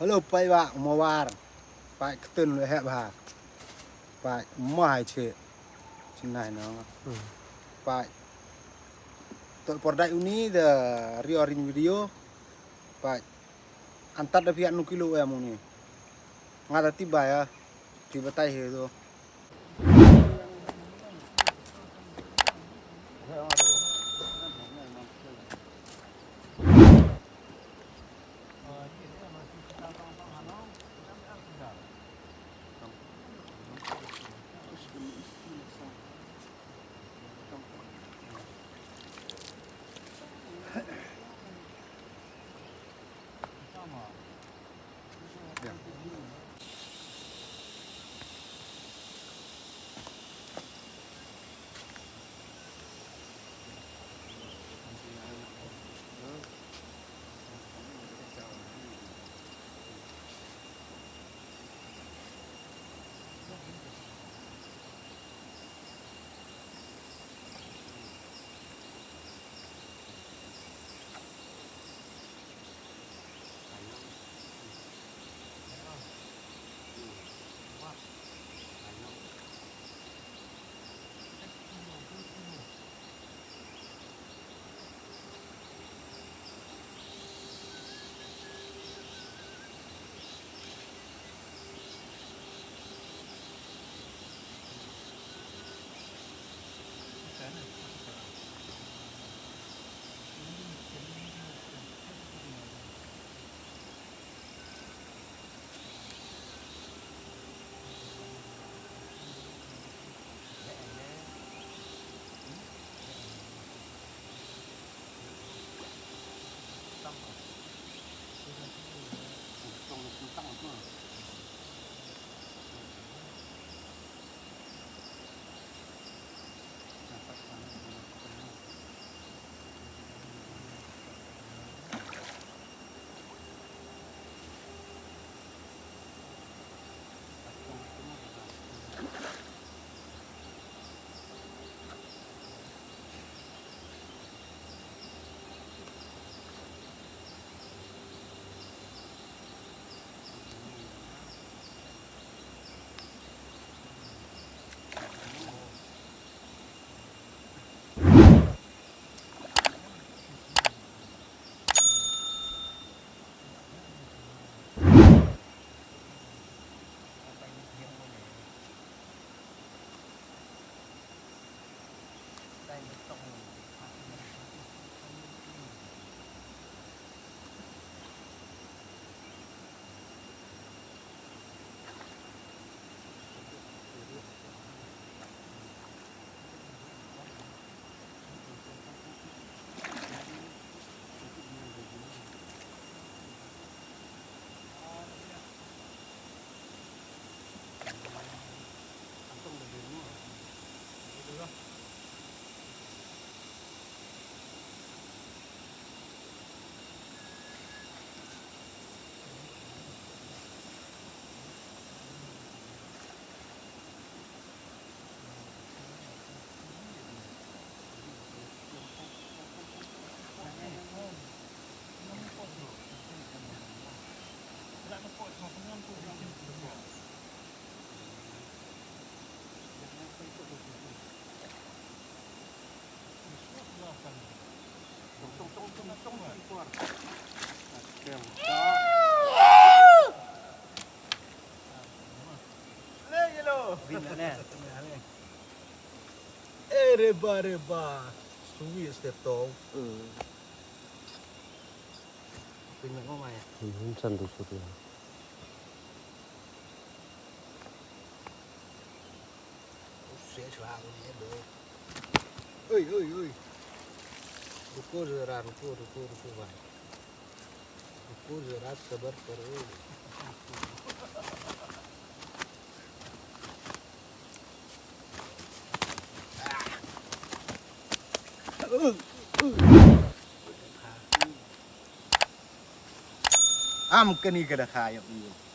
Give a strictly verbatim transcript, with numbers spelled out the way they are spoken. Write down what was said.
Hello, paidbah Mawar. Paid ktien lehbha. Paid mai che. Chinai no. Hmm. Paid. To por dai uni da rio ring video. Paid. Antat da phi anu kilo ya muni. Nga da tiba ya. Tiba tai he do. Eh, reba, reba. Suwi step tong. Hmm. Pin na ko mai. Hmm, san tu suti. Oi, oi, oi. Ruko zara, ruko, ruko, ruko, bhai. Ruko zara, sabar karo. Am kani ka da kha ïa u.